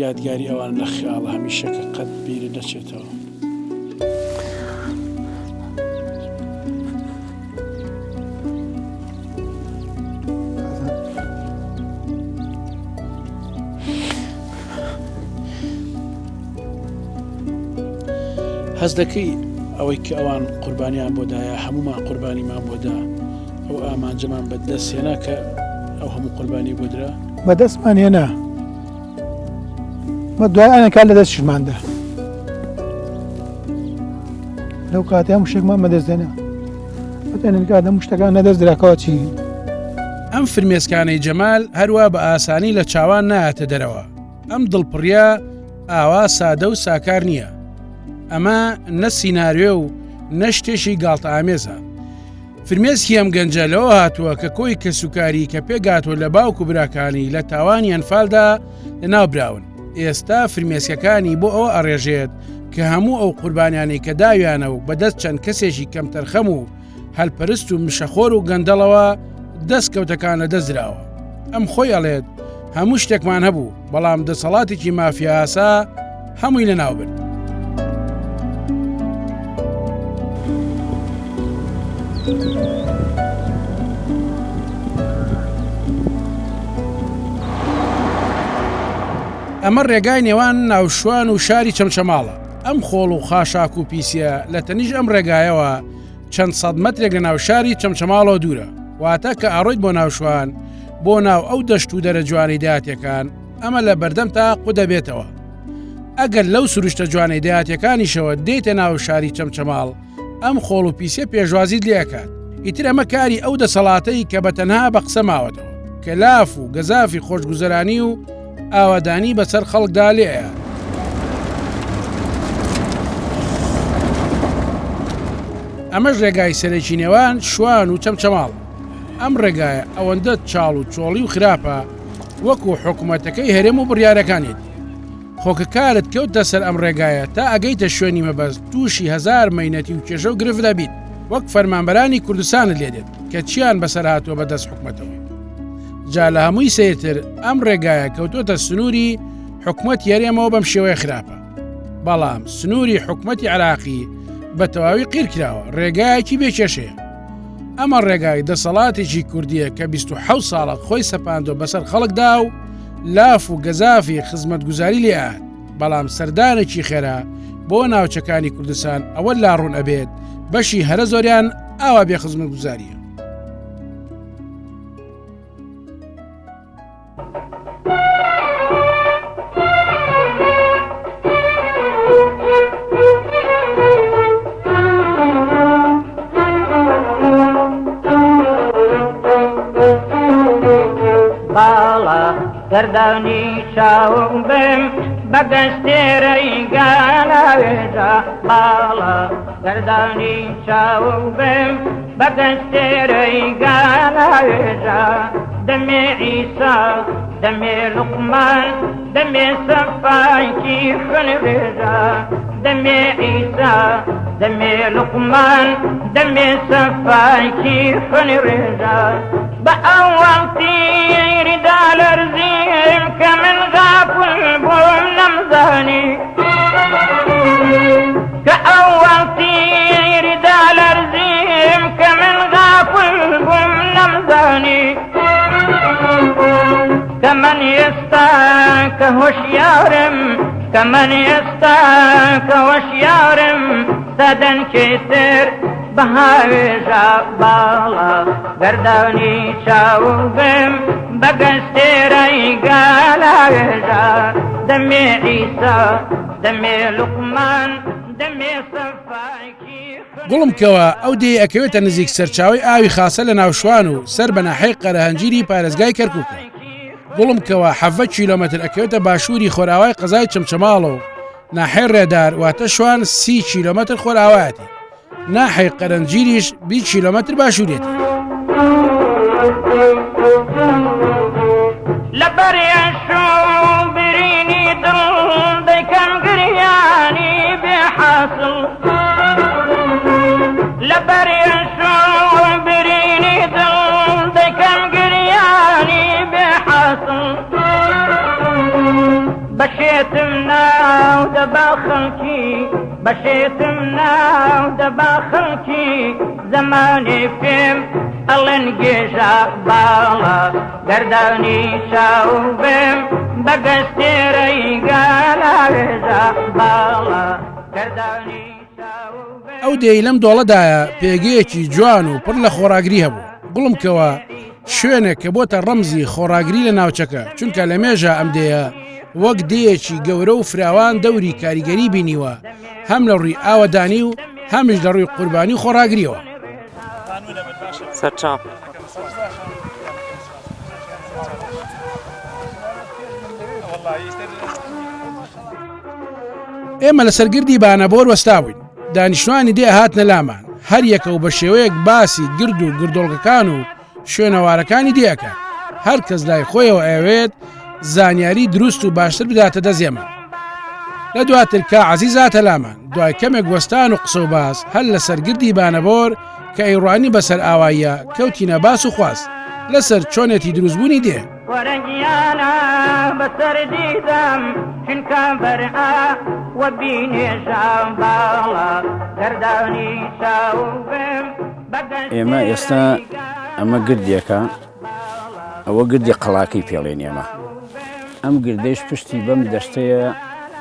یادگاری ئەوان لە خیاڵە هەمیشە کە قەت بیرت نەچێتەوە. هەست دەکەی ئەوەی کە ئەوان قوربانیان بۆ دایە هەمومان قوربانیمان بۆ دا ئەو ئامانجەمان بەدەست هێنا کە ئەو هەموو قوربانی بۆ درا بەدەستمان هێنا مە دوای ئەنەکات لە دەستیشماندا لەو کاتە هەموو شتێکمان بەدەست دێنا بەتەنکات هەموو شتەکان نەدەست دراکەوە چی ئەم فرمێسکانەی جەمال هەروا بە ئاسانی لە چاوان نایەتە دەرەوە ئەم دڵپڕیە ئاوا سادە و ساکار نییە ئەمە نە سیناریۆ و نە شتێکی گاڵتەئامێزە فرمێسکی ئەم گەنجە لەوە هاتووە کە کۆی کەسوکاری کە پێگاتوە لە باوک و براکانی لە تاوانی ئەنفالدا لەناوبراون ئێستا فرمێسکەکانی بۆ ئەوە ئەڕێژێت کە هەموو ئەو قوربانیانەی کە داویانە و بەدەست چەند کەسێکی کەمتەرخەم و هەلپەرست و مشەخۆر و گەندەڵەوە دەستکەوتەکان لە دەستدراوە ئەم خۆی ئەڵێت هەموو شتێکمان هەبوو بەڵام دەسەڵاتێکی مافیاسا هەمووی لەناو برد. ئەمە ڕێگای نێوان ناوشوان و شاری چەمچەماڵە ئەم خۆڵ و خاشاک و پیسیە لە تەنیش ئەم ڕێگایەوە چەند سەد مەترێک لە ناو شاری چەمچەماڵەوە دوورە واتە کە ئاڕۆیت بۆ ناوشوان بۆ ناو ئەو دەشت و دەرە جوانەی داتەکان ئەمە لە بەردەم تا قودەبێتەوە ئەگەر لەو سروشتە جوانەی دەیاتەکانیشەوە دێتە ناو شاری چەمچەماڵ ئەم خۆڵ و پیسە پێشوازیت لێکات ئیتر ئەمە کاری ئەو دەسەڵاتەی کە بە تەنها بە قسە ماوەتەوە کە لاف و گەزافی خۆشگوزەرانی و ئاوادانی بەسەر خەڵکدا لێیە. ئەمەش ڕێگای سەرەکی نێوان شوان و چەمچەماڵ ئەم ڕێگایە ئەوەندە چاڵ و چۆڵی و خراپە وەکو حکوومەتەکەی هەرێم و بڕیارەکانێتی خۆ کە کارت کەوتە سەر ئەم ڕێگایە تا ئەگەیتە شوێنی مەبەست تووشی هەزار مەینەتی و کێشە و گرفت دەبیت وەک فەرمانبەرانی کوردستانت لێ دێت کە چیان بەسەر هاتووە بە دەست حکومەتەوە جا لە هەمووی سەیرتر ئەم ڕێگایە کەوتۆتە سنووری حکومەت یاریەمەوە بەم شێوەیە خراپە بەڵام سنووری حکومەتی عراقی بە تەواوی قیر کراوە ڕێگایەکی بێکێشەیە ئەمە ڕێگای دەسەڵاتێکی کوردیە کە 26 ساڵە خۆی سەپاندۆ بەسەر خەڵکدا و لاف و گەزافی خزمەتگوزاری لێ ئەهات بەڵام سەردانێکی خێرا بۆ ناوچەکانی کوردستان ئەوە لاڕوون ئەبێت بەشی هەرە زۆریان ئاوا بێ خزمەتگوزاریە. باڵا گەردانی چاوم بم بە گەستێرەی گالاوێژا باڵا گەردانی چاوم بم بە گەستێرەی گالاوێژا دەمێ عیسا دەمێ لوقمان دەمێ سەفایکی خوێنڕێژا دەمێ عیسا دەمێ لوقمان دەمێ سەفایکی خوێنڕێژا بە ئەوەڵ تیری دالەرزیم کە من غافل بووم نەمزانی کە ئەوەڵ تیری دالەرزیم کە من غافل بووم نەمزانی کە من ئێستا کە هۆشیارم کە من ئێستا کە هۆشیارم سەدەنکەی تر بەهاوێژە باڵا گەردانی چاوگم بە گەستێرەی گالاوێژە دەمێ عیسا دەمێ لوقمان دەمێ سەفایکی گوڵم کەوە ئەو دێی ئەکەوێتە نزیک سەرچاوەی ئاوی خاسە لە ناوشوان و سەر بە ناحیەی قەرەهەنجیری پارێزگای کەرکووکە. گوڵم کەوە 17 کیلۆمەتر ئەکەوێتە باشووری خۆراوای قەزای چەمچەماڵە و ناحیەی ڕێدار واتە شوان 30 کیلۆمەتر خۆراوایەتی. ناحەی قەرەنجیریش 20 کیلۆمەتر باشوورێتی. لەبەر ئێش و برینی دڵ دەیکەم گریانی بێ حاسڵ لەبەر ئێش و برینی دڵ دەیکەم گریانی بێ حاسڵ بە شێت شێتم ناو دەبا خەڵکی بە شێتم ناو دەبا خەڵکی زەمانێ پێم ئەڵێن گێژە باڵا گەردانی چاو بم بە گەستێرەی گالاوێژە باڵا گەردانی چاو بم. ئەو دێی لەم دۆڵەدایە پێگەیەکی جوان و پڕ لە خۆڕاگری هەبوو، گوڵمکەوە شوێنێک کە بۆتە ڕەمزی خۆڕاگری لە ناوچەکە، چونکە لە مێژە ئەم دێیە وەک دێیەکی گەورە و فراوان دەوری کاریگەری بینیوە هەم لە ڕووی ئاوەدانی و هەمیش لە ڕووی قوربانی و خۆڕاگریەوە. سەرچاو. ئێمە لەسەر گردی بانەبۆر وەستابووین، دانیشتوانی دێ هاتنە لامان، هەر یەکە و بە شێوەیەک باسی گرد و گردۆڵکەکان و شوێنەوارەکانی دێ ئەکات، هەر کەس لای خۆیەوە ئەیەوێت زانیاری دروست و باشتر بداتە دەست ئێمە. لە دواتر کا عەزیز هاتە لامان، دوای کەمێک وەستان و قسە و باس هەر لەسەر گردی بانەبۆر کە ئەیڕوانی بەسەر ئاواییە کەوتینە باس و خواس لەسەر چۆنێتی دروستبوونی دێ. وەرە گیانە بەسەر دیدەم چونکە بەرئە وە بینێژە باڵا گەردانی چاو بم ئێمە ئێستا ئەمە گردێکە ئەوە گردی قەڵاکەی پێڵێن ئێمە ئەم گردەیش پشتی بەم دەشتەیە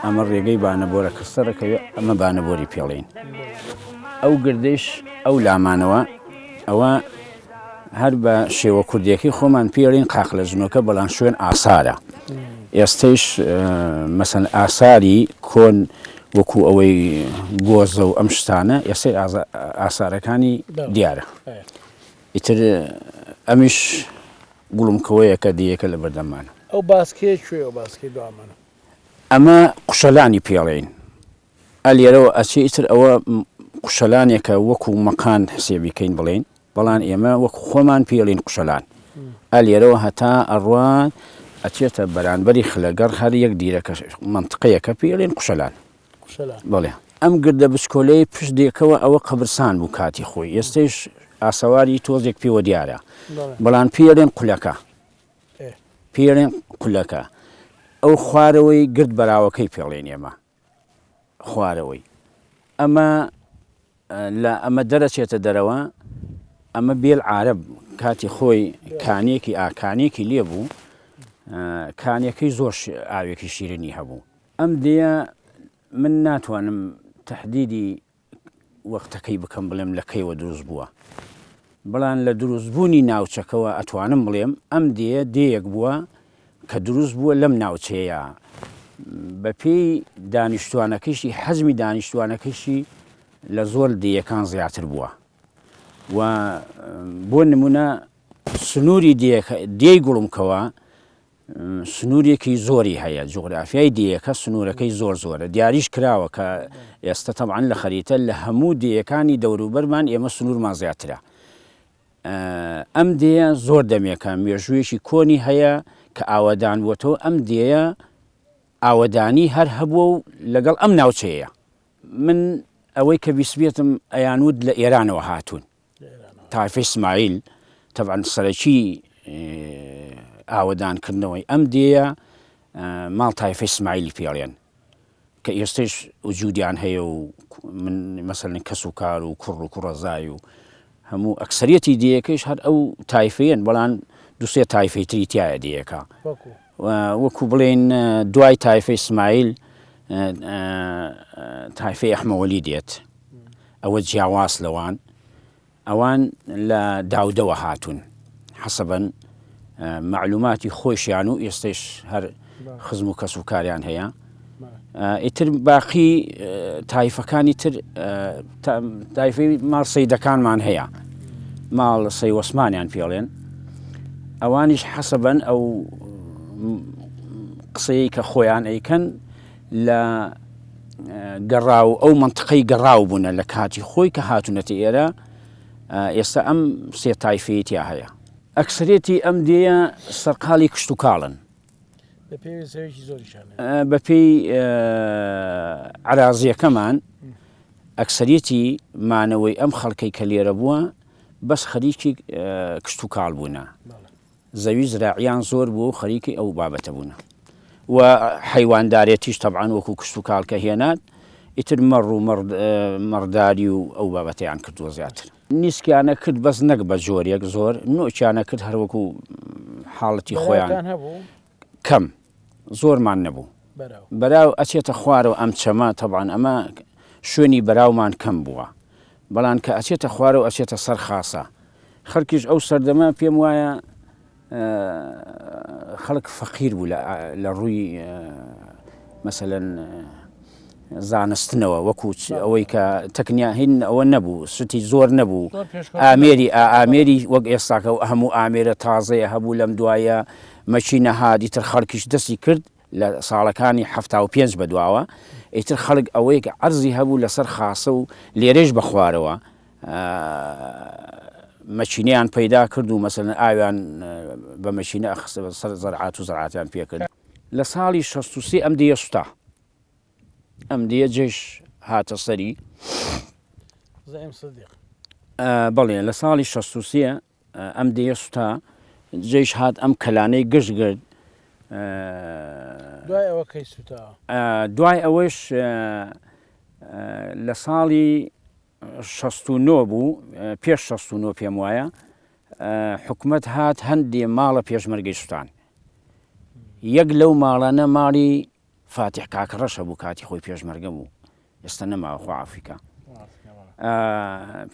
ئەمە ڕێگەی بانەبۆرە کە سەرەکەوێ ئەمە بانەبۆری پێڵین ئەو گردەیش ئەو لامانەوە ئەوە هەر بە شێوە کوردیەکەی خۆمان پێڵین قاقلە ژنۆکە بەڵام شوێن ئاسارە ئێستەیش مەسەن ئاساری کۆن وەکو ئەوەی گۆزە و ئەم شتانە ئێستەی ئاسارەکانی دیارە ئیتر ئەمیش گوڵمکەوەیەکە دیەکە لە بەردەمانە. ئەو باسکەیە کوێیە ئەو باسکەی دوامانە؟ ئەمە قوشەلانی پێڵێین ئە لێرەوە ئەچێ ئیتر ئەوە قوشەلانێکە وەکو مەقان حسێبی کەین بڵێین بەڵام ئێمە وەکو خۆمان پێڵین قوشەلان ئە لێرەوە هەتا ئەڕوا ئەچێتە بەرانبەری خلەگەڕ هەر یەک دیرەکە مەنتقەیەکە پێڵێن قوشەلان بەڵێ ئەم گردە بچکۆلەی پشت دێکەوە ئەوە قەبرسان بوو کاتی خۆی ئێستەیش ئاسەواری تۆزێک پێوە دیارە بەڵام پێڵێن قولەکە پێڵێن قولەکە ئەو خوارەوەی گرد بەراوەکەی پێڵێن ئێمە خوارەوەی ئەمە لە ئەمە دەرەچێتە دەرەوە ئەمە بێل عرب کاتی خۆی کانێکی ئاکانێکی لێ بوو کانەکەی زۆر ئاوێکی شیرنی هەبوو ئەم دێیە من ناتوانم تهدیدی وەختەکەی بکەم بڵێم لە کەیوە دروست بووە بەڵام لە دروستبوونی ناوچەکەوە ئەتوانم بڵێم ئەم دێیە دێیەک بووە کە دروست بووە لەم ناوچەیە بەپێی دانیشتوانەکەیشی حەجمی دانیشتوانەکەیشی لە زۆر دێیەکان زیاتر بووە و بۆ نمونە سنووری دێی گوڵمکەوە سنوورێکی زۆری هەیە، جوغرافیای دێیەکە سنوورەکەی زۆر زۆرە، دیاریش کراوە کە ئێستە تەبعەن لە خەریتە لە هەموو دێیەکانی دەوروبەرمان ئێمە سنوورمان زیاترە. ئەم دێیە زۆر دەمێکە مێژوویەکی کۆنی هەیە کە ئاوەدان بووەتەوە، ئەم دێیە ئاوەدانی هەر هەبووە و لەگەڵ ئەم ناوچەیە. من ئەوەی کە بیستبێتم ئەیانوت لە ئێرانەوە هاتوون. تایفەی سمایل تەبعەن سەرەکی ئاوەدان کردنەوەی ئەم دێیە ماڵ تایفەی سمایلی پێڵێن کە ئێستش وجودیان هەیە و من مەسەلەن کەس و کار و کوڕ و کوڕەزای و هەموو ئەکسەریەتی دێیەکەیش هەر ئەو تایفەیەن بەڵام دوسێ تایفەی تری تایە دێیەکە وەکو بڵێن دوای تایفەی سمایل تایفەی ئەحمەوەلی دێت ئەوە جیاواز لەوان ئەوان لە داودەوە هاتوون حەسەبەن مەعلوماتی خۆشیان و ئێستش هەر خزم و کەس و کاریان هەیە ئیتر باقی تایفەکانی تر تایفەی ماڵ سیدەکانمان هەیە ماڵ سەیوەسمانیان پێڵێن ئەوانیش حەسەبەن ئەو قسەیە کە خۆیان ئەیکەن لە گەڕاو ئەو مەنتقەی گەڕاو بوونە لە کاتی خۆی کە هاتوونەتە ئێرە ئێستا ئەم سێ تایفەیە تیا هەیە. ئەکسەرێتی ئەم دێیە سەرقاڵی کشتوکاڵن. بەپێی عەرازیەکەمان ئەکسەریەتی مانەوەی ئەم خەڵکەی کە لێرە بووە بەس خەریکی کشتوکاڵ بوونە. زەوی زراعیان زۆر بووە و خەریکی ئەو بابەتە بوونە. و حەیواندارێتیش تەبعەن وەکو کشتوکاڵ کە هێنات ئیتر مەڕ و مەڕداری و ئەو بابەتەیان کردووە زیاتر. نیسکیانە کرد بەس نەک بە جۆرێک زۆر نۆکیانە کرد هەر وەکو حاڵەتی خۆیان کەم زۆرمان نەبوو بەراو ئەچێتە خوارەوە ئەم چەمە تەبعەن ئەمە شوێنی بەراومان کەم بووە بەڵام کە ئەچێتە خوارەوە ئەچێتە سەر خاسە خەڵکیش ئەو سەردەمە پێم وایە خەڵک فەقیر بوو لە ڕووی مەسەلەن زانستنەوە وەکو ئەوەی کە تەکنیا هین ئەوە نەبوو سوتی زۆر نەبوو ئامێری ئامێری وەک ئێستاکە و هەموو ئامێرە تازەیە هەبوو لەم دوایە مەچینە هادیتر خەڵکیش دەستی کرد لە ساڵەکانی 75 بەدواوە ئیتر خەڵک ئەوەیە کە عەرزی هەبوو لەسەر خاسە و لێرەش بەخوارەوە مەکینەیان پەیدا کرد و مەسەلەن ئاویان بە مەکینە ئەخستە سەر زەرعات و زەرعاتیان پێکرد. لە ساڵی 63 ئەم دێیە سوتا. ئەم دێیە جەیش هاتە سەری. زعیم سدیق. بەڵێ لە ساڵی 63 ئەم دێیە سوتا، جەیش هات ئەم کەلانەی گشت گرت. دوای ئەوە کەی سوتا؟ دوای ئەوەش لە ساڵی 69 بوو، پێش 69 پێم وایە، حکومەت هات هەندێ ماڵە پێشمەرگەی سوتان. یەک لەو ماڵانە ماڵی فاتیح کاکەڕەش هەبوو کاتی خۆی پێشمەرگە بوو ئێستا نەماوە خوا عەفوی کا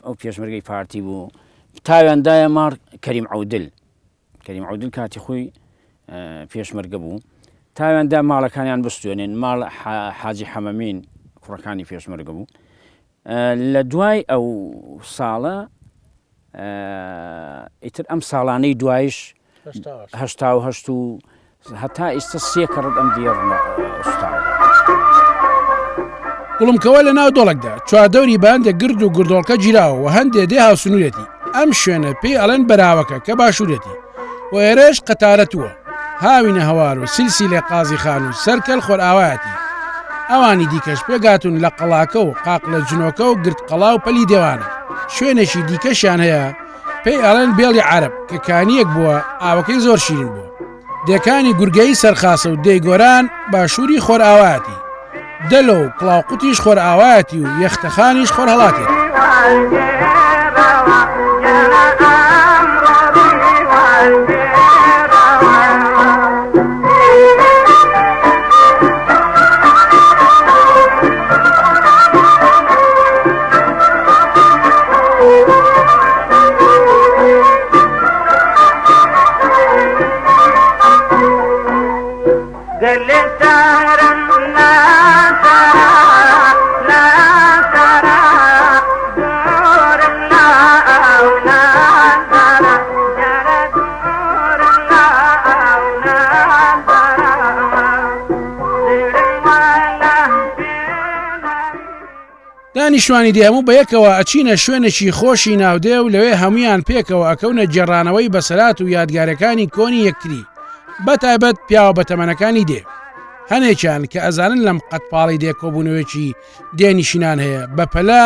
ئەو پێشمەرگەی پارتی بوو تاویان دایە ماڕ کەریم عەودل کەریم عەودل کاتی خۆی پێشمەرگە بوو تاویان دا ماڵەکانیان بستێنن ماڵ حاجی حەمەمین کوڕەکانی پێشمەرگە بوو لە دوای ئەو ساڵە ئیتر ئەم ساڵانەی دوایش 88 و هەتا ئیستا سێ کەڕەت ئەم دیێڕنە سوتاوە. گوڵمکەوە لە ناو دۆڵێکدا چواردەوری بە هەندێک گرد و گردۆڵکە گیراوە و هەندێ دێ هاوسنوورێتی ئەم شوێنە پێی ئەڵێن بەراوەکە کە باشوورێتی و ئێرەش قەتارەتووە هاوینە هەوار و سلسیلە قازی خان و سەرکەل خۆرئاوایەتی ئەوانی دیکەش پێگاتون لە قەڵاکە و قاقلە جنۆکە و گرد قەڵا و پەلی دێوانە شوێنێکی دیکەشیان هەیە پێی ئەڵێن بێڵی عەرەب کە کانیەک بووە ئاوەکەی زۆر شیرین بووە دێکانی گورگەی سەرخاسە و دێی گۆران باشووری خۆرئاوایەتی دەلۆ و کڵاوقوتیش خۆرئاوایەتی و یەختەخانیش خۆرهەڵاتێتی. دانیشتوانی دێ هەموو بەیەکەوە ئەچینە شوێنێکی خۆشی ناودێ و لەوێ هەمویان پێکەوە ئەکەونە گێڕانەوەی بەسەرات و یادگارەکانی کۆنی یەکتری بە تایبەت پیاوە بەتەمەنەکانی دێ هەنێکیان کە ئەزانن لەم قەتپاڵی دێ کۆبوونەوەیەکی دێنیشینان هەیە بە پەلە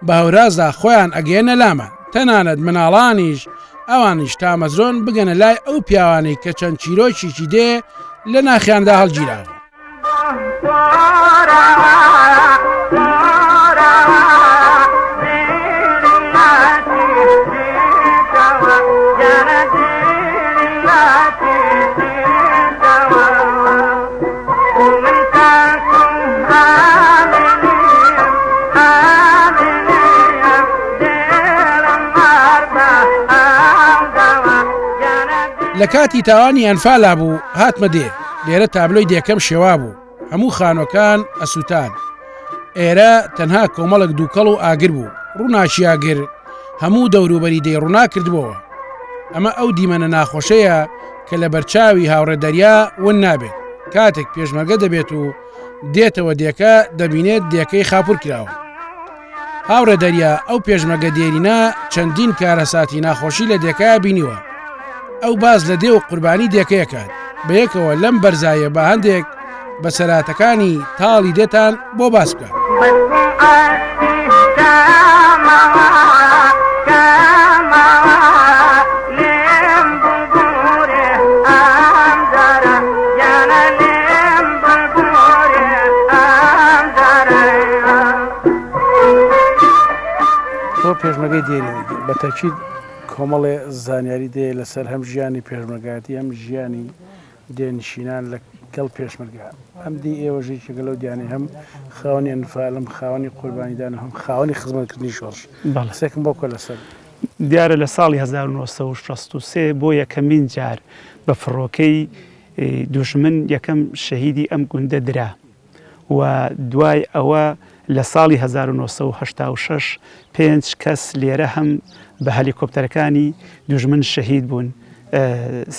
بە هەورازدا خۆیان ئەگەیەنە لامان تەنانەت مناڵانیش ئەوانیش تامەزرۆن بگەنە لای ئەو پیاوانەی کە چەند چیرۆکێکی دێ لە ناخیاندا هەڵگیراوە. لە کاتی تاوانی ئەنفالا بوو هاتمە دێ لێرە تابلۆی دێکەم شێوا بوو هەموو خانۆکان ئەسووتان ئێرە تەنها کۆمەڵک دووکەڵ و ئاگر بوو ڕووناکی ئاگر هەموو دەوروبەری دێی ڕووناک کردبۆوە ئەمە ئەو دیمەنە ناخۆشەیە کە لە بەرچاوی هاوڕێ دەریا ون نابێت کاتێک پێشمەرگە دەبێت و دێتەوە دێکە دەبینێت دێکەی خاپور کراوە هاوڕێ دەریا ئەو پێشمەگە دێرینە چەندین کارەساتی ناخۆشی لە دێکە بینیوە ئەو باز لە دێ و قوربانی دێکەیەکات بەیەکەوە لەم بەرزایە بە هەندێک بەسەراتەکانی تاڵی دێتان بۆ باس بکات. پێشمەرگەی دێرینی بە تەکید کۆمەڵێ زانیاری دێ لەسەر هەم ژیانی پێشمەرگایەتی هەم ژیانی دێنشینان لە گەڵ پێشمەرگە ئەم دی ئێوەش یەکێکە لەو دیانەی هەم خاوەنی ئەنفالم خاوەنی قوربانیدان و هەم خاوەنی خزمەتکردنی شۆڕش بەڵێ. قسێکم بۆ بکە لەسەر. دیارە لە ساڵی 1963 بۆ یەکەمین جار بە فڕۆکەی دوژمن یەکەم شەهیدی ئەم گوندە درا و دوای ئەوە لە ساڵی 1986 پێنج کەس لێرە هەم بە هەلیکۆپتەرەکانی دوژمن شەهید بوون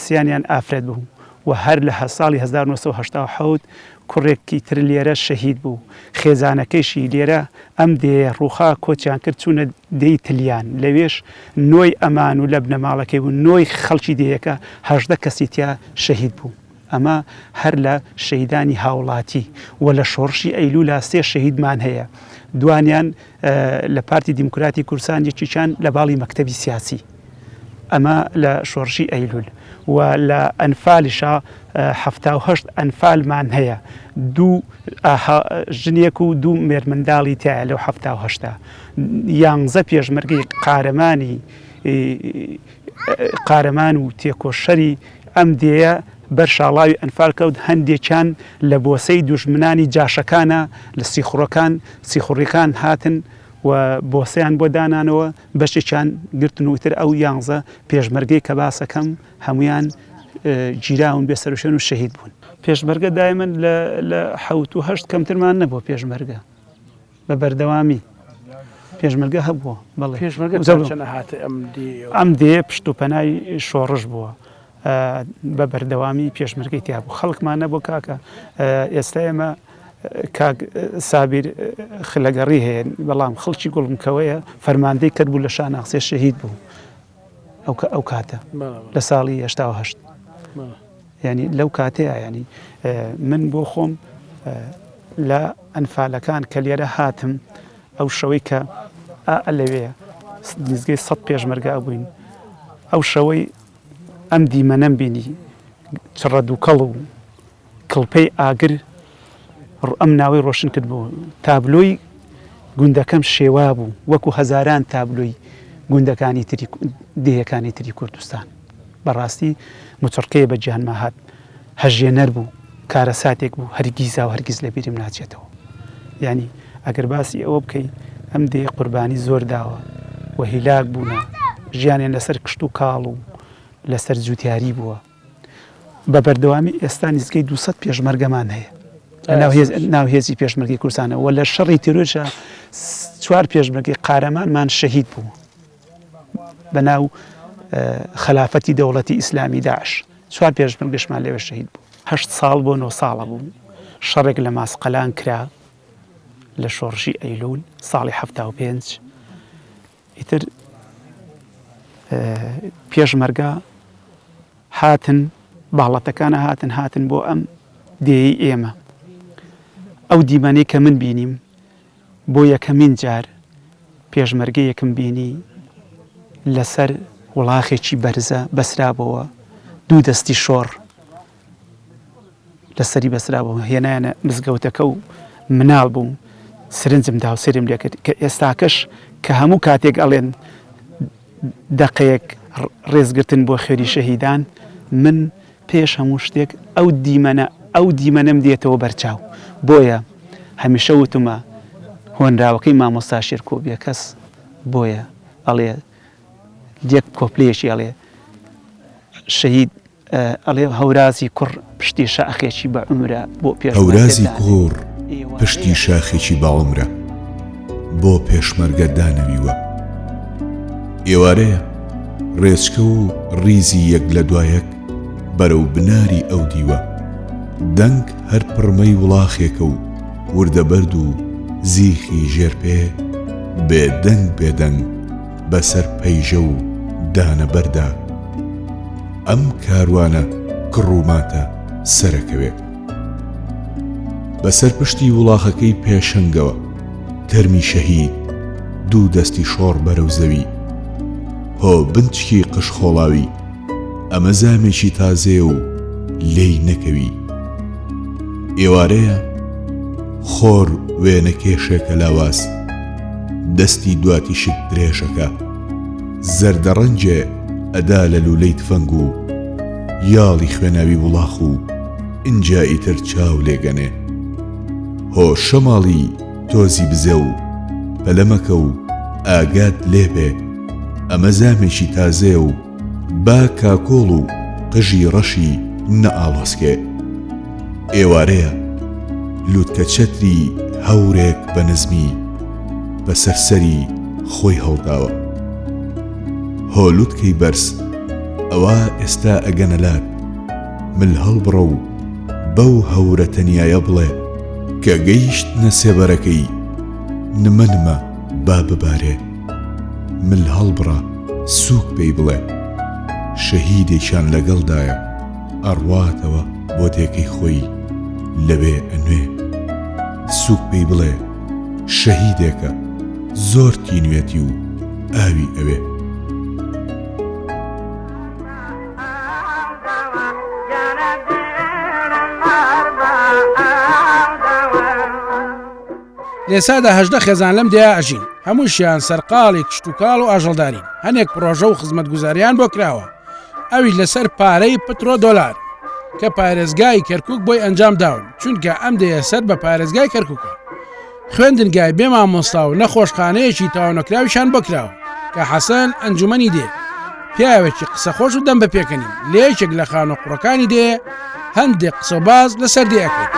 سیانیان ئافرەت بوو و هەر لە ساڵی 1987 کوڕێکی تر لێرە شەهید بوو خێزانەکەیشی لێرە ئەم دێیە ڕووخا کۆچیان کرد چوونە دێی تلیان لەوێش نۆی ئەمان و لە بنەماڵەکەی و نۆی خەڵکی دێیەکە 18 کەسی تیا شەهید بوو. ئەمە هەر لە شەهیدانی هاوڵاتی و لە شۆڕشی ئەیلولا سێ شەهیدمان هەیە دوانیان لە پارتی دیموکراتی کوردستان یەکێکیان لە باڵی مەکتەبی سیاسی ئەمە لە شۆڕشی ئەیلول و لە ئەنفالشا 78 ئەنفالمان هەیە دوو ژنێک و دوو مێرمنداڵی تایە لەو 78 یانزە پێشمەرگەی قارەمانی قارەمان و تێکۆشەری ئەم دێیە بەر شاڵاوی ئەنفال کەوت، هەندێکیان لە بۆسەی دوژمنانی جاشەکانە لە سیخوڕەکان سیخوڕیکان هاتن و بۆسەیان بۆ دانانەوە، بەشێکیان گرتن و ئیتر ئەو یانزە پێشمەرگەی کە باسەکەم هەموویان گیراون بێ سەروشوێن و شەهید بوون. پێشمەرگە دایمەن لە لە حەوت و هەشت کەمترمان نەبووە پێشمەرگە. بە بەردەوامی پێشمەرگە هەبووە بەڵێ پێشمەرگە تا چەند هاتە ئەم دێیەوە؟ ئەم دێیە پشت و پەنای شۆڕش بووە بە بەردەوامی پێشمەرگەی تیا بوو خەڵکمان نەبوو کاکە ئێستا ئێمە کاک سابیر خلەگەڕی هەیە بەڵام خەڵکی گوڵمکەوەیە فەرماندەی کرد بوو لە شاناخسێ شەهید بوو ئەو کە ئەو کاتە لە ساڵی 88 ینی لەو کاتەیە ینی من بۆ خۆم لە ئەنفالەکان کە لێرە هاتم ئەو شەوەی کە ئا لەوێ نزگەی سە پێشمەرگا بووین ئەو شەوەی ئەم دیمەنەم بینی چڕە دووکەڵ و کڵپەی ئاگر ئەم ناوەی ڕۆشن کردبوو. تابلۆی گوندەکەم شێوابوو وەکو هەزاران تابلۆی گوندەکانی تری دێیەکانی تری کوردستان. بەڕاستی موچڕکەیە بە گیانما هات. هەژێنەر بوو. کارەساتێک بوو هەرگیزا و هەرگیز لە بیرم ناچێتەوە. یانی ئەگەر باسی ئەوە بکەی ئەم دێیە قوربانی زۆر داوە و هیلاک بوونە. ژیانیان لەسەر کشتوکاڵ و لەسەر جوتیاری بووە. بە بەردەوامی ئێستا نزیکەی 200 پێشمەرگەمان هەیە ناو هێزی پێشمەرگەی کوردستانە و لە شەڕی تیرۆرشا چوار پێشمەرگەی قارەمانمان شەهید بوو بە ناو خەلافەتی دەوڵەتی ئیسلامی داعش چوار پێشمەرگەشمان لەوێ شەهید بوو هەشت ساڵ بۆ نۆ ساڵە بوو شەڕێک لە ماسقەلان کرا لە شۆڕشی ئەیلول ساڵی 75 ئیتر پێشمەرگە هاتن باڵەتەکانە هاتن هاتن بۆ ئەم دێی ئێمە ئەو دیمەنەی کە من بینیم بۆ یەکەمین جار پێشمەرگەیەکم بینی لەسەر وڵاخێکی بەرزە بەسرابەوە دوو دەستی شۆڕ لەسەری بەسرابوو هێنایانە مزگەوتەکە و مناڵ بووم سرنجم دا و سەیرم لێکرد کە ئێستاکەش کە هەموو کاتێک ئەڵێن دەقەیەک ڕێزگرتن بۆ خوێنی شەهیدان من پێش هەموو شتێک ئەو دیمەنە ئەو دیمەنەم دێتەوە بەرچاو بۆیە هەمیشە وتمە هۆنراوەکەی مامۆستا شێرکۆ بێکەس بۆیە ئەڵێ یەک کۆپلەیەکی ئەڵێ شەهید ئەڵێ هەورازی کوڕ پشتی شاخێکی بە عومرە بۆ پێشمەرگە هەورازی دانەوی. کوڕ پشتی شاخێکی بە عومرە بۆ پێشمەرگە دانەویوە. ئێوارەیە، ڕێچکە و ڕیزی یەک لە دوا یەک بەرەو بناری ئەو دیوە. دەنگ هەر پڕمەی وڵاخێکە و وردە بەرد و زیخی ژێر پێ بێدەنگ بێدەنگ بەسەر پەیژە و دانە بەردا ئەم کاروانە کڕ و ماتە سەرەکەوێ. بەسەر پشتی وڵاخەکەی پێشەنگەوە تەرمی شەهید دوو دەستی شۆڕ بەرەو زەوی. هۆ بنچکی قژ خۆڵاوی ئەمە زامێکی تازەیە و لێی نەکەوی. ئێوارەیە خۆر وێنەکێشێکە لاواز. دەستی دواتیشک درێژەکە زەردە ڕەنگێ ئەدا لە لوولەی تفەنگ و یاڵی خوێناوی وڵاخ و ئینجا ئیتر چاو لێگەنێ. هۆ شەماڵی تۆزی بزێ و پەلە مەکە و ئاگات لێ بێ ئەمە زامێکی تازەیە و با کاکۆڵ و قژی ڕەشی نەئاڵۆسکێ. ئێوارەیە، لووتکە چەتری هەورێک بە نزمی بە سەر سەری خۆی هەڵداوە. هۆ لووتکەی بەرز، ئەوا ئێستا ئەگەنە لات، مل هەڵبڕە و بەو هەورە تەنیایە بڵێ کە گەیشتنە سێبەرەکەی، نمە نمە با ببارێ. مل هەڵبڕە سووک پێی بڵێ شەهیدێکیان لەگەڵدایە ئەڕواتەوە بۆ دێکەی خۆی لەوێ ئەنوێ. سووک پێی بڵێ شەهیدێکە زۆر تینوێتی و ئاوی ئەوێ. لێسادا 18 خێزان لەم دێیا ئەژین هەمووشیان سەرقاڵی کشتوکاڵ و ئاژەڵدارین هەنێک پرۆژە و خزمەتگوزاریان بۆ کراوە ئەویش لەسەر پارەی پترۆ دۆلار کە پارێزگای کەرکک بۆی ئەنجام داون چونکە ئەم دێیە سەر بە پارێزگای کەرککە خوێندنگای بێ مامۆستا و نەخۆشخانەیەکی تەواونەکراویشان بۆ کراوە کە حەسەن ئەنجومەنی دێ پیاوێکی قسەخۆش و دەم بە پێکەنین لە یەکێک لە خانوە قوڕەکانی دێ هەندێک قسەباز لەسەر دێ ئەکەین.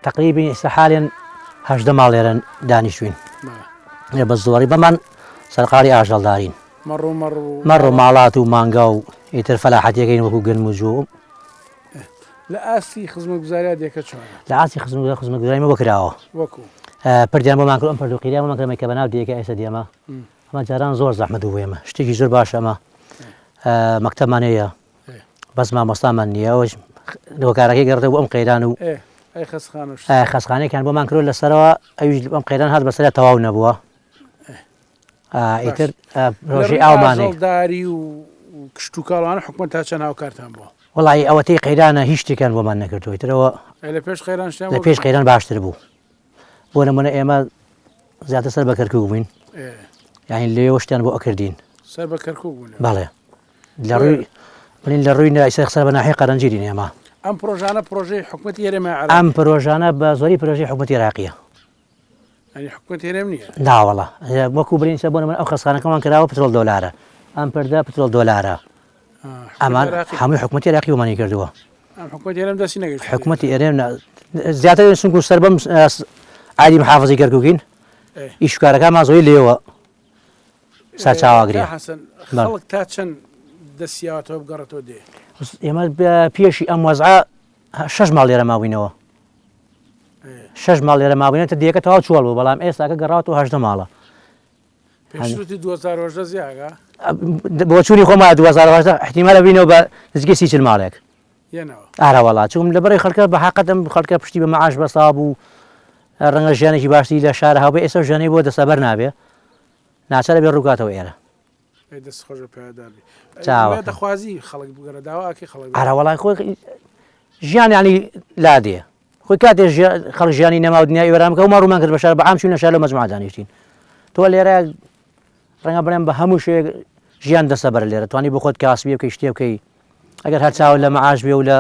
تەقریبی ئێستا حالێن 18 ماڵ لێرە دانیشتوین بە زۆری بەمان سەرقاڵی ئاژەڵدارین مەڕ و ماڵات و مانگا و ئیتر فەلاحەتیەکەین وەکو گەنم و جۆ لە ئاستی خزمەتگوزاریا دێکە چۆنە؟ لە ئاستی خزمەتگوزاری خزمەتگوزاری مە بۆ کراوە. وەکو؟ پردیان بۆمان کرد ئەم پرد و قیریان بۆمان کرد ئەمەی کە بەناو دێکە ئێستا دێمە ئەمە جاران زۆر زەحمەت بوو بۆ ئێمە شتێکی زۆر باشە ئەمە مەکتەبمان هەیە بەس مامۆستامان نییە ئەوەش هۆکارەکەی گەڕێتەوە بۆ ئەم قەیران و خەسخانەیەکیان بۆمان کرد لەسەرەوە ئەویش ئەم قەیران هات بەسەریا تەواو نەبووە ئیتر ڕۆژی ئاومان هەیە. داری و کشتوکاڵانە حکومەت تا چەند هاوکارتان بووە؟ وەڵی ئەوەتەی قەیرانە هیچ شتێکیان بۆمان نەکردووە ئیترەوە لە پێش قەیران شتیان لە پێش قەیران باشتر بوو بۆ نمونە ئێمە زیاتر سەر بە کەرکوک بووین یعنی لێوە شتیان بۆ ئەکردین سەر بە کەرکوک بوون بەڵێ لە ڕووی بڵین لە ڕووی نایسەر سەر بە ناحیە قەرەنجیرین ئێمە ئەم پرۆژانە پرۆژەی حکومەتی هەرێمە ئەم پرۆژانە بە زۆری پرۆژەی حکومەتی عێراقیە یانی حکومەت هەرێم نییە؟ ناوەڵا وەکو برین سە بۆ من ئەو خەسخانەکەمان کراوە پترۆل دۆلارە ئەم پردە پترۆل دۆلارە ئەمان هەمووی حکومەتی عێراقی بۆمانی کردووە حکومەتی هەرێم دەستی نەگەشت حکومەتی هەرێم زیاتر سنگ و سەر بەم عادی محافظی کەرکوکین ئیش کارەکانمان زۆری لێوە سەرچاوەگرێ خەڵک تا چەند دەستیاوەتەوە بگەڕێتەوە دێ ئێمە پێشی ئەم وەزعە شەش ماڵ لێرە مابووینەوە شەش ماڵ لێرە مابووینە تر دێکە تەواو چۆڵ بوو بەڵام ئێستاکە گەڕاوەتەوە 18 ماڵە پێشوتی 2018 زیاگە بۆچوونی خۆما 2018 احتیمالە بینەوە بە نزیکەی سی چل ماڵێک ئارە وەڵا چوم لە بەڕی خەڵکە بە حقەت ئەم خەڵکە پشتی بە معاش بەسا بوو ڕەنگە ژیانێکی باشتری لە شارە هەبێ ئێستا ژیانی بۆ دەسەبەر نابێ ناچارە بێ ڕووکاتەوە ئێرە ئەی دەست خۆش بێ پایەدار بی. چاوەکەم. دەخوازی خەڵک بگەرە داوا ئەکەی خەڵک ئەرە وەڵای خۆی ژیان یانی لادێ خۆی کاتێ خەڵک ژیانی نەما و دنیای وێران بکە و ما ڕوومان کرد بە شار بە عام چووینە شار لەو مەجموعە دانیشتین تۆ لێرە ڕەنگە بڵێم بە هەموو شێوەیەک ژیان دەستەبەرە لێرە توانی بۆ خۆت کاسبی بکەی شتێ بکەی ئەگەر هەر چاوت لە مەعاش بێ و لە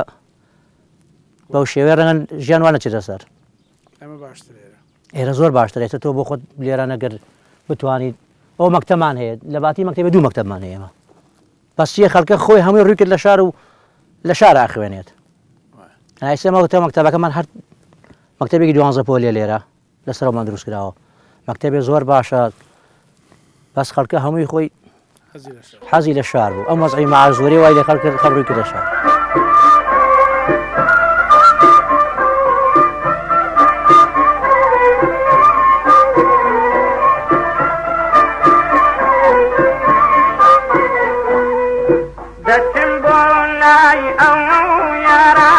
بەو شێوەیە ڕەنگە ژیان وا نەچێتە سەر ئەمە باشترە ئێرە ئێرە زۆر باشترە ئێستا تۆ بۆ خۆت لێرە نەگەر بتوانیت ئەو مەکتەمان هەیە لە باتی مەکتەبێ دوو مەکتەبمان هەیە ئێمە بەس چیە خەڵکە خۆی هەمووی ڕووی کرد لە شار و لە شار ئاخوێنێت ئایسە مەوتە مەکتەبەکەمان هەر مەکتەبێکی دوانزە پۆلێ لێرە لەسەرمان دروست کراوە مەکتەبێ زۆر باشە بەس خەڵکە هەمووی خۆی حەزی لە شار بوو ئەم وەزعی معاش زۆری وای لە خەڵک کرد خەڵک ڕووی کردە شار. دەچم بۆ لای ئەو یارە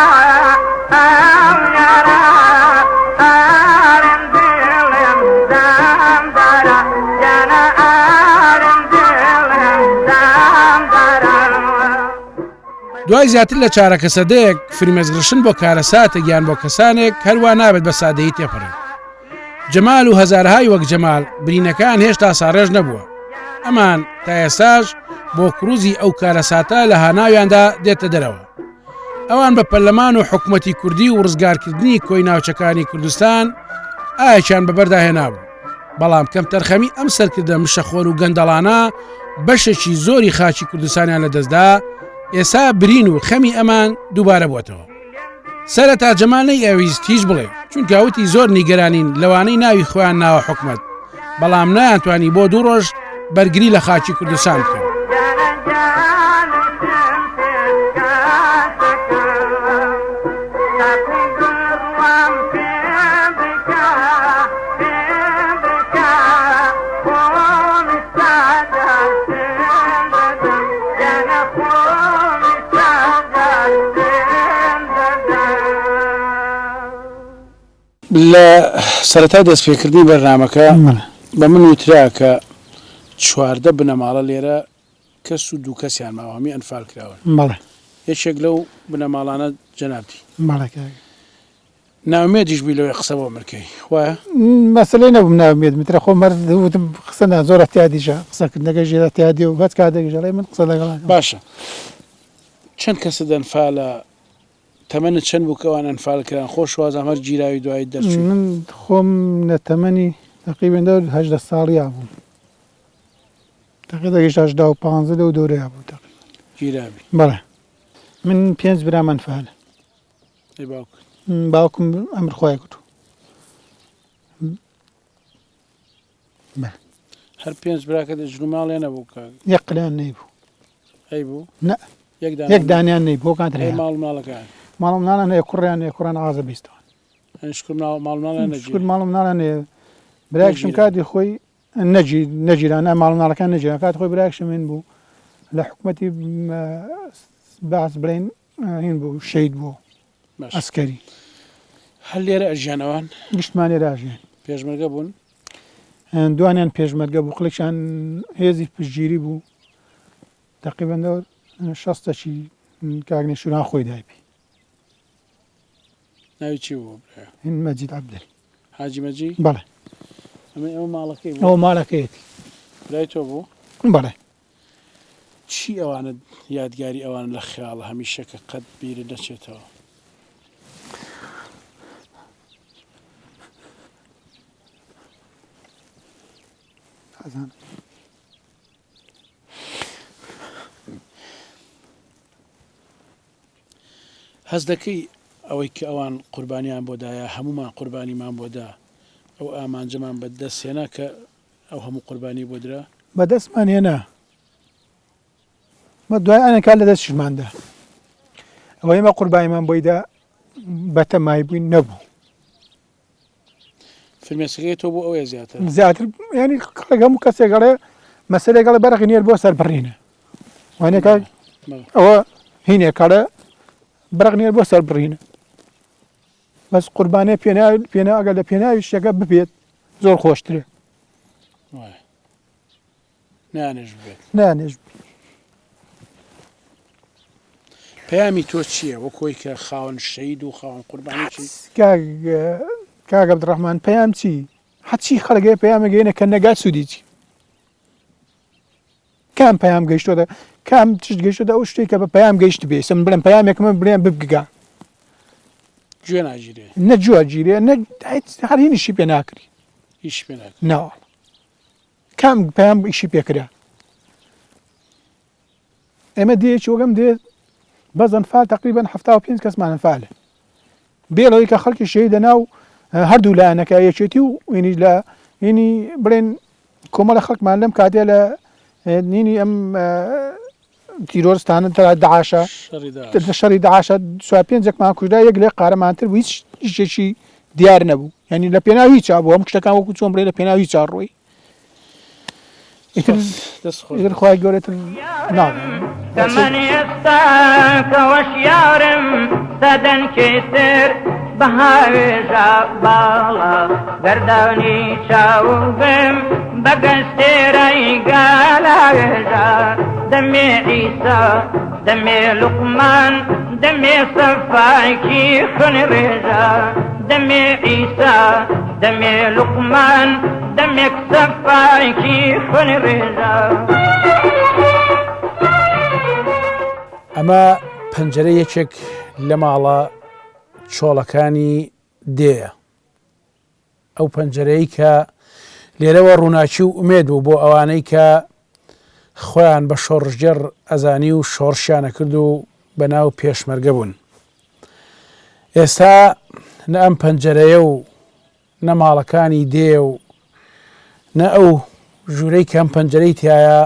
ئەو یارە ئارم دڵم دامدارە گیانە ئارم دڵم دامدارە. دوای زیاتر لە چارەکە سەدەیەک فرمێسکڕشتن بۆ کارەساتێک یان بۆ کەسانێک هەروا نابێت بە سادەیی تێپەڕێت. جەمال و هەزارهای وەک جەمال برینەکان هێشتا ساڕێژ نەبووە. ئەمان تا ئێستاش بۆ کروزی ئەو کارەساتە لە هاناویاندا دێتە دەرەوە. ئەوان بە پەرلەمان و حکومەتی کوردی و ڕزگارکردنی کۆی ناوچەکانی کوردستان ئایەکیان بەبەردا هێنابوو. بەڵام کەمتەرخەمی ئەم سەرکردە مشەخۆر و گەندەڵانە بەشێکی زۆری خاکی کوردستانیان لەدەستدا، ئێسا برین و خەمی ئەمان دووبارە بووەتەوە. سەرەتا جەمال نەیئەویست هیچ بڵێ، چونکە وتی زۆر نیگەرانین لەوانەی ناوی خۆیان ناوە حکومەت، بەڵام نەیانتوانی بۆ دوو ڕۆژ بەرگری لە خاکی کوردستان بکەن. لە سەرەتای دەستپێکردنی بەرنامەکە بە من وترا کە 14 بنەماڵە لێرە کەس و دوو کەسیان ماوە هەمووی ئەنفال کراون. بەڵێ. یەکێک لەو بنەماڵانە جەنابتی. بەڵێ کاکە. نائومێدیش بووی لەوەی قسە بۆ من کەی وایە؟ مەسەلەی نەبووم نائومێد بم ترە خۆم هەر وتم قسە نا زۆر ئیعتیادیشە قسەکردنەکەش ئیعتیادیە و هەچ کاتێکیش ئەڵێ من قسە لەگەڵ ئەکەم. باشە چەند کەست ئەنفالە تەمەنت چەند بوو کە ئەوان ئەنفال کران خۆش وازانم هەر گیراوی دوایت دەرچووی. من خۆم لە تەمەنی تەقریبەن دەور 18 ساڵیا بووم تەقریبەن دەگەیشتە 18 و 15 لەو دەورەیا بوو تەقریبەن. گیرابی. بەڵێ من پێنج برام ئەنفالن. ئەی باوکت؟ باوکم ئەمر خوای کردو. بەڵێ. هەر پێنج براکەت ژن و ماڵیان نەبوو کاک؟ یەک قلیان نەیبوو. هەیبوو؟ نە. یەک دانیان یەک دانیان نەیبوو ئەو کاتە ئەی ماڵ و مناڵەکەیان؟ ماڵ و مناڵیان هەیە کوڕیان هەیە کوڕیان ئازە بیستەوەن. ئەی شکر ماڵ و مناڵیان نەگیرا؟ شکر ماڵ و مناڵیان هەیە. برایەکشم کاتی خۆی نەگی نەگیرا نا ماڵ و مناڵەکان نەگیرا کاتی خۆی برایەکشم هین بوو لە حکومەتی بەعس بڵێین هین بوو شەهید بوو ئەسکەری. هەر لێرە ئەژیان ئەوان؟ گشتمان لێرە ئەژیان. پێشمەرگە بوون؟ دوانیان پێشمەرگە بوو قڵێکیان هێزی پشتگیری بوو تەقریبەن دەور شەستەکی کاک نێشوران خۆی دایپی. ناوی چی بوو برا؟ هین مەجید عەبدل. حاجی مەجی؟ بەڵێ. ئەمە ئەو ماڵەکەی بوو؟ ئەو ماڵەکەیەتی. برای تۆ بوو؟ بەڵێ. چی ئەوانە یادگاری ئەوان لە خەیاڵە هەمیشە کە قەت بیرت نەچێتەوە؟ نازانم. هەست دەکەی ئەوەی کە ئەوان قوربانیان بۆ دایە هەموومان قوربانیمان بۆ دا ئەو ئامانجەمان بە دەست هێنا کە ئەو هەموو قوربانیەی بۆ درا؟ بە دەستمان هێنا مە دوای ئەنە کار لە دەستیشمان دا ئەوە ئێمە قوربانیمان بۆی دا بەتەمای بووین نەبوو. فرمێسکەکەی تۆ بۆ ئەوەیە زیاتر؟ زیاتر یانی خەڵک هەموو کەسێک ئەڵێ مەسەلێک ئەڵێ بەرقی نێر بۆ سەربڕینە وانە کاک ئەوە هینێک ئەڵێ بەرق نێر بۆ سەربڕینە بەس قوربانێ پێنا پێنا ئەگەر لە پێناوی شتەکە ببێت زۆر خۆشترە نانێش بێت نانێش پەیامی تۆ چییە وەک خۆی کە خاوەن شەید و خاوەن قوربانی چی؟ کاک عەبدولڕەحمان پەیام چی هەرچی خەڵک هەیە پەیامە گەیەنە کە نەگات سوودی چی کام پەیام گەیشتۆتە کام چشت گەیشتۆتە ئەو شتێک کە بە پەیام گەیشت بێ سم بڵێم پەیامێکمە بڵێم ببگا گوێ ناگیرێ نە گوێ گیرێ نە هەر هینیشی پێ ناکری هیچ پێ ناکری ناوەڵ کام پەیام ئیشی پێکرا ئێمە دێیەکی وەک ئەم دێ بەس ئەنفال تقریبا 75 کەسمان ئەنفالە بێ لەوەی کە خەڵکی شەهیدە ناو هەردوو لایەنەکە یەکێتی و ینی لە ینی بڵێن کۆمەڵە خەڵکمان لەم کاتێ لە نینی ئەم تیرۆرستانە دەعاشە لە شەڕی دەعاشە سوار پێنجێکمان کوژرا یەک لێ قارەمانتر بوو هیچ ئیشێکی دیار نەبوو یعنی لە پێناو هیچا بوو هەموو شتەکان وەکو چۆن بڵێ لە پێناو هیچا ڕۆی ئیتر خوای گەورە تر ناڵێم. تەمەن ئێستا کە وەشیارم سەدەنکەی تر. بەهاوێژە باڵا گەردانی چاوگم بە گەستێرەی گالاوێژە دەمێ عیسا دەمێ لوقمان دەمێ سەفایکی خوێنڕێژە دەمێ عیسا دەمێ لوقمان دەمێک سەفایکی خوێنڕێژە. ئەمە پەنجەرەی یەکێک لە ماڵە چۆڵەکانی دێیە. ئەو پەنجەرەی کە لێرەوە ڕووناکی و ئومێد بوو بۆ ئەوانەی کە خۆیان بە شۆڕشگێڕ ئەزانی و شۆڕشیان ئەکرد و بە ناو پێشمەرگە بوون. ئێستا نە ئەم پەنجەرەیە و نە ماڵەکانی دێ و نە ئەو ژوورەی کە ئەم پەنجەرەی تایە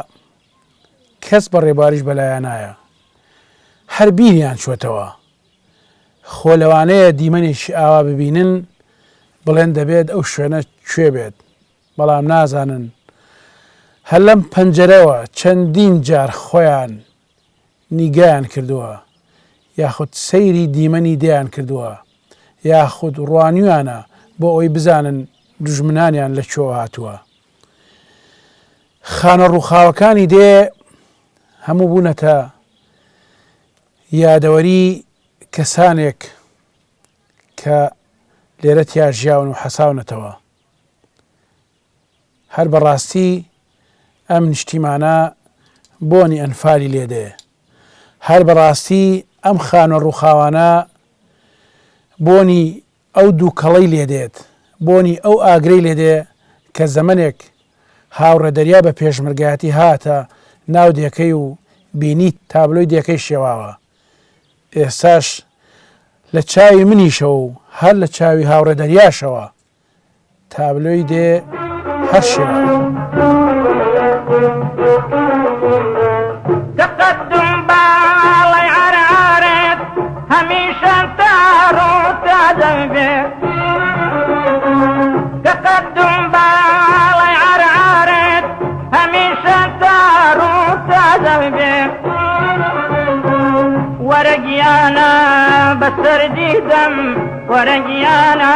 کەس بە ڕێباریش بەلایە نایە. هەر بیریان چۆتەوە. خۆ لەوانەیە دیمەنێکی ئاوا ببینن بڵێن دەبێت ئەو شوێنە کوێ بێت، بەڵام نازانن هەر لەم پەنجەرەوە چەندین جار خۆیان نیگایان کردووە یاخود سەیری دیمەنی دێیان کردووە یاخود ڕوانیویانە بۆ ئەوەی بزانن دوژمنانیان لە کوێوە هاتووە. خانە ڕووخاوەکانی دێ هەموو بوونەتە یادەوەری کەسانێک کە لێرە تیا ژیاون و حەساونەتەوە. هەر بەڕاستی ئەم نیشتیمانە بۆنی ئەنفالی لێ دێ. هەر بەڕاستی ئەم خانوە ڕووخاوانە بۆنی ئەو دووکەڵەی لێ دێت، بۆنی ئەو ئاگرەی لێ دێ کە زەمەنێک هاوڕێ دەریا بە پێشمەرگایەتی هاتە ناو دێکەی و بینی تابلۆی دێکەی شێواوە. ئێستاش لە چاوی منیشەوە و هەر لە چاوی هاوڕێ دەریاشەوە تابلۆی دێ هەر شێواوە. تقدم باڵای عەرعەرت هەمیشە تار و تادەبێ تقدم باڵای عەرعەرت هەمیشە تار و تادەبێ وەرە گیانە بەسەر دیدەم وەرە گیانە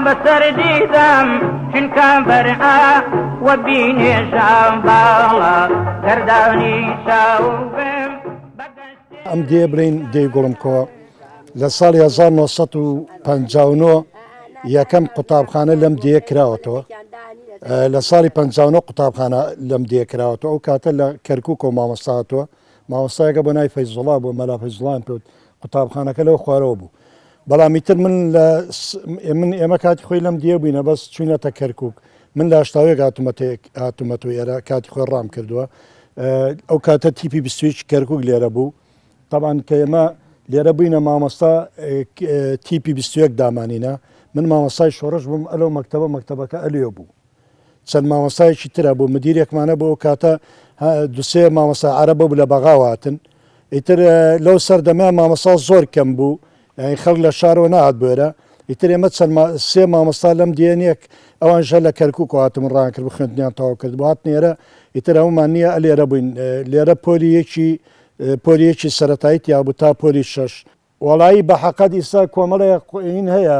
بەسەر دیدەم چونکە بەرئا وە بینێژە باڵا گەردانی چاوگم ئەم دێ بڵین دێی گوڵمکۆ لە ساڵی 1959 یەکەم قوتابخانە لەم دێیە کراوەتەوە لە ساڵی 59 قوتابخانە لەم دێیە کراوەتەوە ئەو کاتە لە کەرکووک و مامۆستا هاتووە مامۆستایەکە بۆ ناوی فەیزوڵا بوو مەلا فەیزوڵایان پێوت قوتابخانەکە لەو خوارەوە بوو بەڵام ئیتر من لە من ئێمە کاتی خۆی لەم دیە بووینە بەس چوینەتە کەرکک من لە هەشتاوێک هاتوومەتەوە ئێرە کاتی خۆی ڕام کردووە ئەو کاتە تیپی بیستویچ کەرکک لێرە بوو طبعا کە ئێمە لێرە بووینە مامۆستا تیپی بیستویەک دامانینە من مامۆستای شۆڕش بووم ئەلو مەکتەبە مەکتەبەکە ئەلێ بوو چەند مامۆستایەکی تر هەبوو مدیرێکمان هەبوو ئەو کاتە دوسێ مامۆستا عەرەب بوو لە بەغاوە هاتن ئیتر لەو سەردەمە مامۆستا زۆر کەم بوو یعنی خەڵک لە شارەوە نەهات بۆێرە ئیتر ئێمە چەند سێ مامۆستا لەم دیێنێک ئەوان ژە لە کەرکک هاتم ڕان کرد خوێندنیان تەواو کرد بۆ هاتن ئێرە ئیتر هەمومان نییە لێرە بووین لێرە پۆلی یەکی پۆلی یەکی سەتایی تیا بوو تا پۆلی شەش وەڵایی بە حەقەت ئیستا کۆمەڵێ قوئین هەیە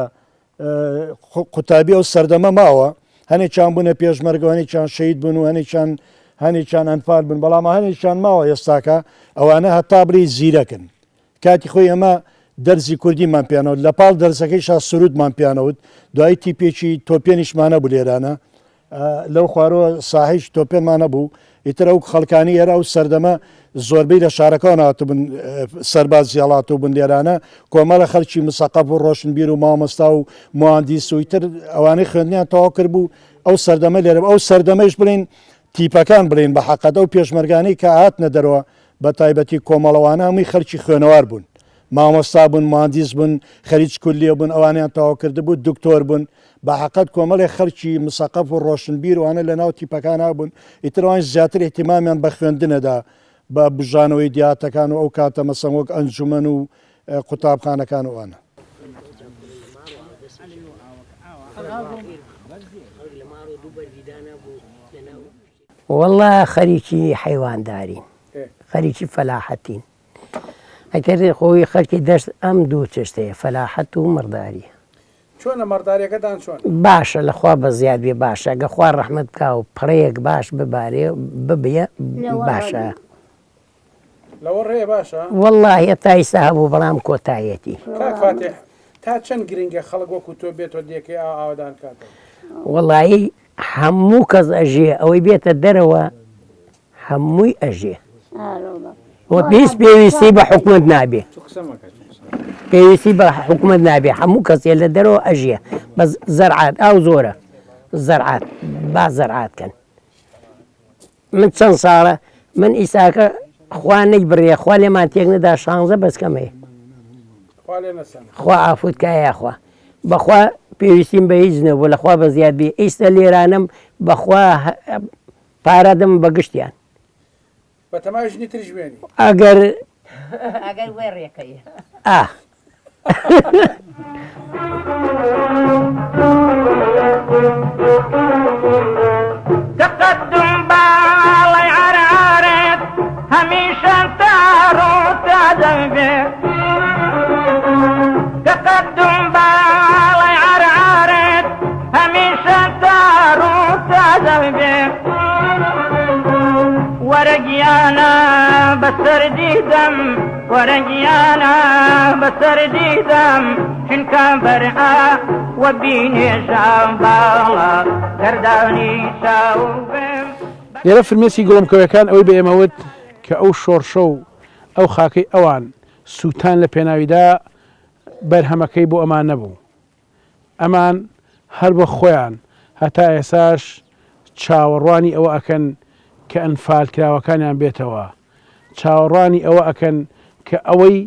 قوتابی ئەو سەردەمە ماوە هەنێکیان بوونە پێشمەرگە هەنێکیان شەید بوون و هەنێکیان هەنێکیان ئەنفال بوون بەڵام هەنێکیان ماوە ئێستاکە ئەوانە هەتا بڵێی زیرەکن کاتی خۆی ئەمە دەرزی کوردیمان پیانەوت لە پاڵ دەرزەکەیشا سرودمان پیانەوت دوایی تیپێکی تۆپێنیشمانە بوو لێرانە لەو خوارەوە ساحەیش تۆپێنمان هەبوو، ئیتر ئەو خەڵکانی ئێرە ئەو سەردەمە زۆربەی لە شارەکان هاتبوون سەربازی هەڵاتوو بوون لێرانە کۆمەڵە خەڵکی مسەقەف و ڕۆشنبیر و مامۆستا و مهندیس و ئیتر ئەوانەی خوێندنیان تەواو کردبوو ئەو سەردەمە لێرە ئەو سەردەمەیش بڵێن تیپەکان بڵێن بە حەقەت ئەو پێشمەرگانەی کە هاتنە دەرەوە بە تایبەتی کۆمەڵەوانە هەمووی خەڵکی خوێنەوار بوون مامۆستا بوون مهندیس بوون خەریج کولیە بوون ئەوانیان تەواو کردبوو دکتۆر بوون بە حەقەت کۆمەڵێک خەڵکی مسەقەف و ڕۆشنبیر وانە لە ناو تیپەکانا بوون ئیتر ئەوانیش زیاتر ئیهتیمامیان بە خوێندنەدا بە بوژانەوەی دیاتەکان و ئەو کاتە مەسەن وەک ئەنجومەن و قوتابخانەکان و ئەوانە. وەڵا خەریکی حەیواندارین خەریکی فەلاحەتین ئەگەر خۆی خەلکی دەشت ئەم دوو چشتەیە فەلاحەت و مەڕداری. چۆنە مەڕداریەکەتان چۆن؟ باشە لە خوا بەزیاد بێ باشە گە خوا ڕەحمەت بکا و پەڕەیەک باش ببارێ ببێ باشە. لەوەڕ هەیە باشە؟ وەڵاهی هەتا ئیستا هەبوو بەڵام کۆتایەتی. کاک فاتیح تا چەند گرنگە خەڵک وەکو تۆ بێتەوە دێکەی ئاوا ئاوەدان کاتەوە؟ وەڵایی هەموو کەس ئەژێ ئەوەی بێتە دەرەوە هەمووی ئەژێ و هیچ پێویستی بە حکومەت نابێ پێویستی بە حکومەت نابێ هەموو کەسێ لە دەرەوە ئەژیە بەس زەرعات ئاو زۆرە زەرعات با زەرعات کەن من چەند ساڵە من ئیساکە خوا نەیبڕێ خوا لێمان تێک نەدا شانزە بەس کەمەیە خوا ئافوت کا یاخوا بەخوا پێویستیم بە هیچ نەبوو لەخوا بە زیاد بێ ئیستا لێرانم بەخوا پارە دەم بە گشتیان. بەتەمای ژنی تریش بێنی. ئەگەر. ئەگەر وێ ڕێکەی. ئا. تقدم باڵای عەرعەرت هەمیشە تار و تازە بێ تقدم باڵای عەرعەرت هەمیشە تار و تازە بێ وەرە گیانە بەسەر دیدەم وەرە گیانە بەسەر دیدەم چونکە بەرئا وە بینێژام باڵا گەردانی چاو بم. لێرە فرمێسکی گوڵمکەوێکان ئەوەی بە ئێمە وت کە ئەو شۆڕشە و ئەو خاکەی ئەوان سووتان لە پێناویدا بەرهەمەکەی بۆ ئەمان نەبوو. ئەمان هەر وەک خۆیان هەتا ئێساش چاوەڕوانی ئەوە ئەکەن کە ئەنفالکراوەکانیان بێتەوە، چاوەڕوانی ئەوە ئەکەن کە ئەوەی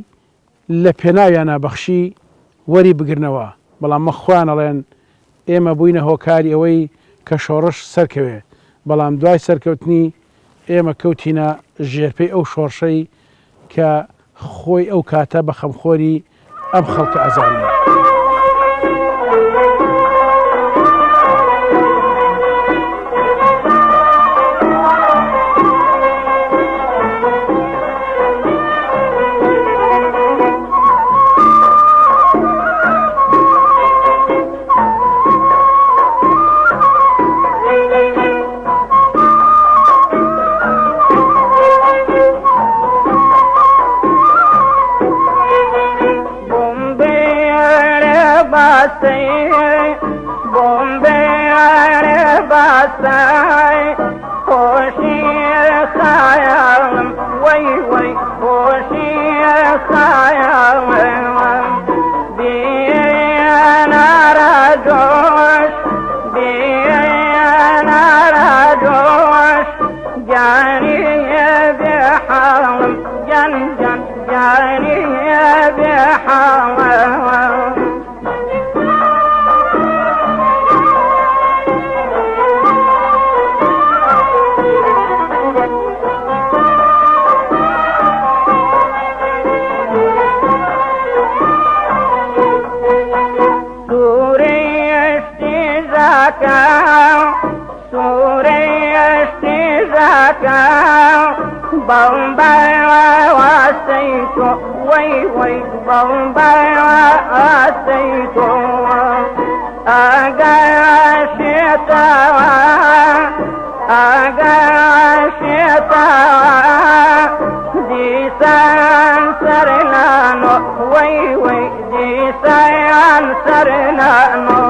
لە پێناویانا بەخشی وەری بگرنەوە، بەڵام وەک خۆیان ئەڵێن ئێمە بووینە هۆکاری ئەوەی کە شۆڕش سەرکەوێ، بەڵام دوای سەرکەوتنی ئێمە کەوتینە ژێرپێی ئەو شۆڕشەی کە خۆی ئەو کاتە بە خەمخۆری ئەم خەڵکە ئەزانی. سرنانو.